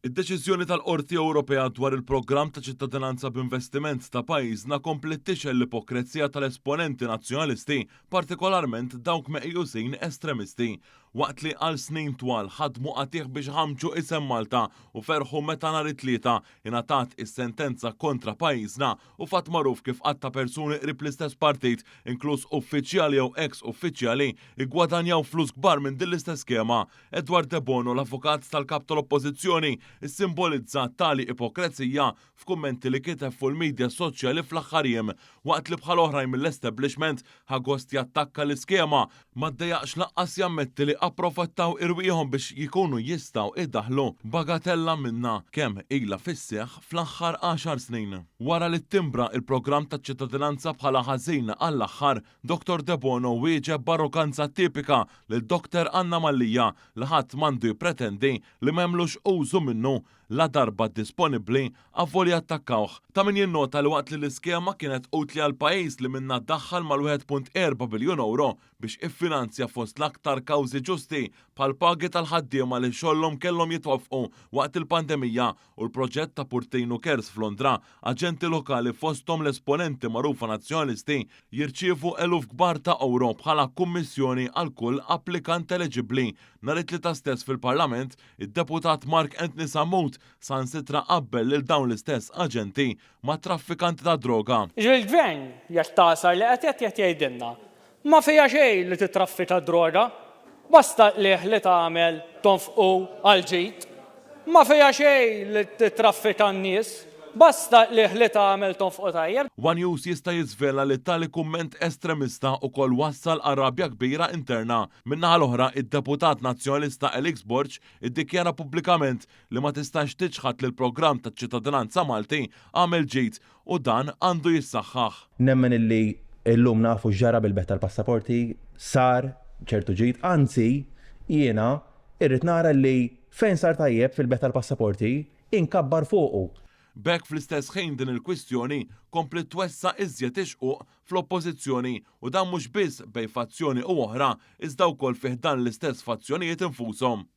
Id-deċiżjoni tal-Qorti Ewropea dwar il-programm ta' ċittadinanza b'investiment ta' pajjiżna kompliet tixgħel l-ipokrezija tal-esponenti Nazzjonalisti, partikolarment dawk meqjusin estremisti. Waqt li għal snin twal ħadmu qatigħ biex iħammġu isem Malta u ferħu meta nhar it-Tlieta ingħatat is-sentenza kontra pajjiżna u fatt magħruf kif għadd ta' persuni qrib l-istess partit, inkluż uffiċjali jew eks uffiċjali, iggwadanjaw flus kbar minn din l-istess skema. Edward Debono, l-avukat tal-Kap tal-Oppożizzjoni, issimbolizza tali ipokrezija f'kummenti li kiteb fuq il-midja soċjali fl-aħħar jiem. Waqt li bħal oħrajn mill-establishment ħa gost jattakka l-iskema, ma ddejjaqx lanqas jammetti li approfittaw irwieħhom biex jkunu jistgħu jdaħħlu bagatella minnha kemm ilha fis-seħħ fl-aħħar għaxar snin. Wara li ttimbra il-programm taċ-ċittadinanza bħala ħażin għall-aħħar, Dottor Debono wieġeb b'arroganza tipika lil Doctor Anna Mallia li ħadd m'għandu jippretendi li ma jagħmlux użu minnu ladarba disponibbli avolja attakkawh. Ta' min jinnota li waqt li l-iskema kienet utli għall-pajjiż li minnha daħħal mal-1.4 biljun ewro biex iffinanzja fost l-aktar kawżi ġusti bħall-pagi tal-ħaddiema li xogħolhom kellhom jitwaffqu waqt il-pandemija u l-proġett ta' Purtinu Cares f'Londra, aġenti lokali fosthom l-esponenti magħrufa Nazzjonalisti jirċievu eluf kbar ta' ewro bħala kummissjoni għal kull applikant eliġibbli. Nhar it-Tlieta stess fil-Parlament, id-Deputat Mark Anthony Sammut saħansitra qabbel lil dawn l-istess aġenti ma' traffikanti tad-droga. Jiġifieri l-Gvern jekk tagħsar li qed jgħid qed jgħidilna Ma fiha xejn li tittraffika d-droga, basta l-qligħ li tagħmel tonfqu għall-ġid. Ma fiha xejn li tittraffika n-nies, basta l-qligħ li tagħmel tonfqu tajjeb. One News jista' jiżvela li tali kumment estremista ukoll wassal għal rabja kbira interna. Min-naħa l-oħra, id-Deputat Nazzjonalista Alex Borg iddikjara pubblikament li ma tistax tiċħad li l-programm taċ-ċittadinanza Malti għamel ġid u dan għandu jissaħħaħ. Nemmen illi llum nafu x'ġara bil-bejgħ tal-passaporti, sar ċertu ġid, anzi jiena irrid nara li fejn sar tajjeb fil-bejgħ tal-passaporti inkabbar fuqu. B'hekk fl-istess ħin din il-kwistjoni kompliet twessa' iżjed ix-xquq fl-Oppożizzjoni u dan mhux biss bejn fazzjoni u oħra iżda wkoll fi ħdan l-istess fazzjonijiet infushom.